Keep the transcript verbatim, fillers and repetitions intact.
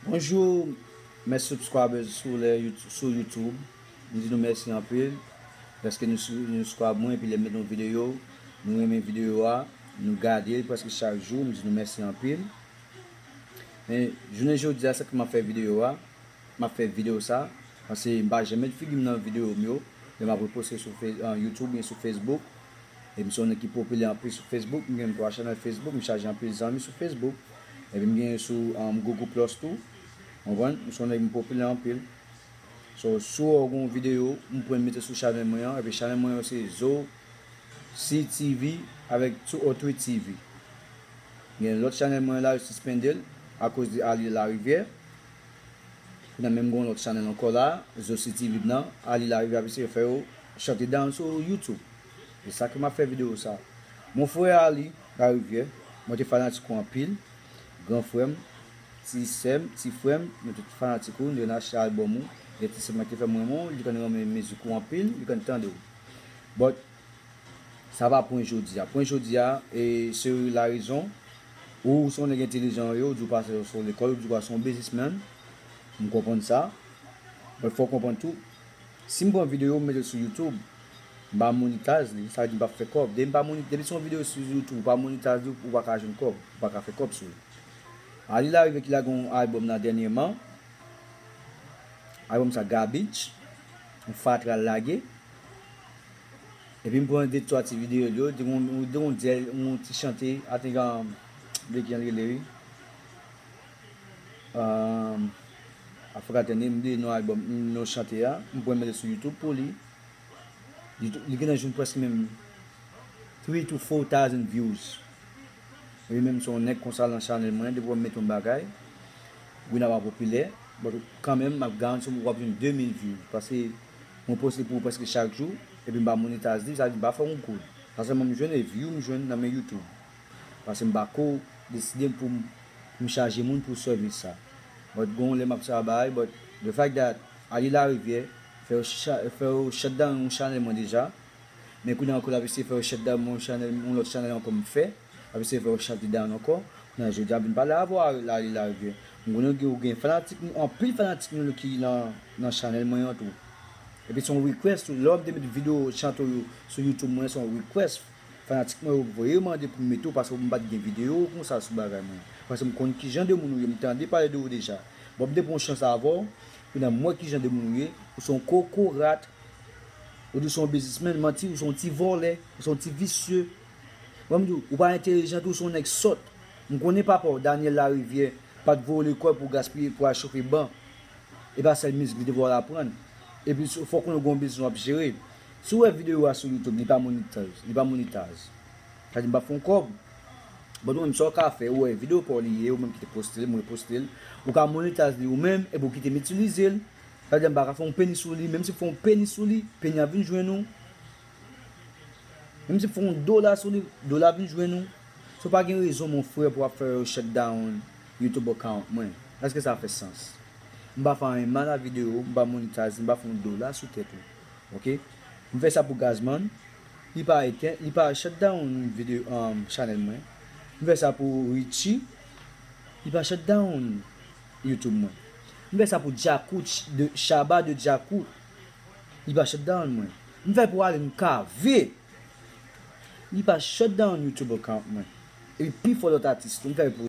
Bonjou, mes subscribers sou lè Yout- sou YouTube. M di nou mèsi anpil paske nou sou- nou subscribe mwen epi lè m met yon videyo, nou renmen videyo a, nou gade l prèske chak jou. M di nou mèsi anpil. Men jounen jodi a, sa k m ap fè videyo a, m ap fè videyo sa, paske m pa janm met figi m nan videyo m yo, lè m ap reposte sou Fe- uh, YouTube oubyen sou Facebook. E m se yon nèg ki popilè anpil sou Facebook, m gen twa chanèl Facebook, m chaje anpil zanmi sou Facebook. Epi m gen sou um, Google Plus tou. Konprann? M se yon nèg m popilè anpil. So, si w gen yon videyo, m pran mete sou chanèl mwen an, epi chanèl mwen an se Zo C T V avèk two oh three T V. Gen lòt chanèl mwen la, yo sispende l akoz de Ali Larivière. Kounye a menm gen yon lòt chanèl ankò la, Zo C T V nan, Ali Larivière ap eseye fè yo shut it down sou YouTube. E sa ke m ap fè videyo sa. Mon frè Ali Larivière, mwen te fanatik ou anpil. Gran frè m, ti sè m, ti frè m, nou tout fanatik ou, nou te achte albòm ou. Gen ti sè m ki te fè m renmen w, li konn renmen mizik ou anpil, li konn tande w. But, sa pa pwen jodi a. Pwen jodi a, e se la rezon, ou se yon nèg entelijan yo, ou di w pase sou lekòl, ou di w se yon biznismenn. M konprann sa. But fò w konprann tou, si m pran videyo, m mete l sou YouTube, m pa monetize li, sa vle di m p ap fè kòb. Depi m pa moni- depi se yon videyo sou YouTube, ou pa monetize li, ou pa ka jwenn kòb, ou pa ka fè kòb sou li. Ali Larivière ki lage yon albòm nan dènyèman. Albòm sa garbage, yon fatra l lage. Epi m pran de twa ti videyo l yo, de yon, de yon dyèl, yon ti chante, I think, um, m bliye kijan l rele, wi. Um, I forgot the name, m bliye non albòm, non chante a. M pran mete sou YouTube pou li. Li, li gentan jwenn prèske menm three to four thousand views. Epi menm se yon nèg konsa nan chanèl mwen, depi w ap met yon bagay, wi, n ap popilè, but kanmenm, m ap garanti w, w ap jwenn de mil views. Paske mwen poste pou prèske chak jou, epi m pa monetize li, sa vle di m pa fè yon goud. Sa sèlman m jwenn, e view m jwenn nan men YouTube. Paske m pa ko deside m pou m, pou m chaje moun pou sèvis sa. But gon lè m ap travay, but the fact that Ali Larivière fè yo cha- fè yo shut down yon chanèl mwen deja. Men kounye a ankò l ap eseye fè yo shut down yon chanèl, yon lòt chanèl ankò m fè. L ap eseye fè yo shut it down ankò. Kounye a jodi a m vin pale avè w la, Ali Larivière. M konnen gen, gen fanatik, anpil fanatik nou ki nan, nan chanèl mwen an tou. Epi se yon request tou. Lè w ap te met videyo chante yo sou YouTube mwen, se yon request. Fanatik mwen yo voye mande pou m mete w paske m pa t gen videyo konsa sou bagay mwen. Paske m konn kijan de moun ou ye, m tande pale de ou deja. Bon, m te pran yon chans avè w, kounye a m wè kijan de moun ou ye, ou se yon kokorat, ou di w se yon biznismenn, manti, ou se yon ti vòlè, ou se yon ti visye. Bon, m di w, ou pa entelijan tou, ou se yon nèg sòt. M konnen papa w, Daniel Larivière, pa t voye w lekòl pou gaspiye, pou al chofe ban. E pa sèl mizik li te voye w al aprann. Epi, fòk ou gen yon biznis w ap jere. Si w wè videyo a sou YouTube, li pa monetize, li pa monetize. Sa di m pa fè yon kòb. Bon, ou menm sa w ka fè, ou wè videyo pa w li ye, ou menm ki te poste l, mwen poste l. Ou ka monetize li ou menm, epi w kite m itilize l. Sa di m pa ka fè yon peni sou li, menm si m fè yon peni sou li, peni a vin jwenn ou. Menm si m fè yon dola sou li, dola vin jwenn ou. So pa gen rezon, mon frè, pou w ap fè yo shut down YouTube account mwen. Èske sa fè sans? M pa fè anyen mal a videyo, m pa monetize, m pa fè yon dola sou tèt ou. Ok? M fè sa pou Gazman, li pa eten, li pa shut down videyo, um, chanèl mwen. M fè sa pou Richie, li pa shut down YouTube mwen. M fè sa pou Djakout, de, Shabba de Djakout, li pa shut down mwen. M fè pou Allen Cavé, li pa shut down YouTube account mwen. E pi fò lòt atis tou, m fè pou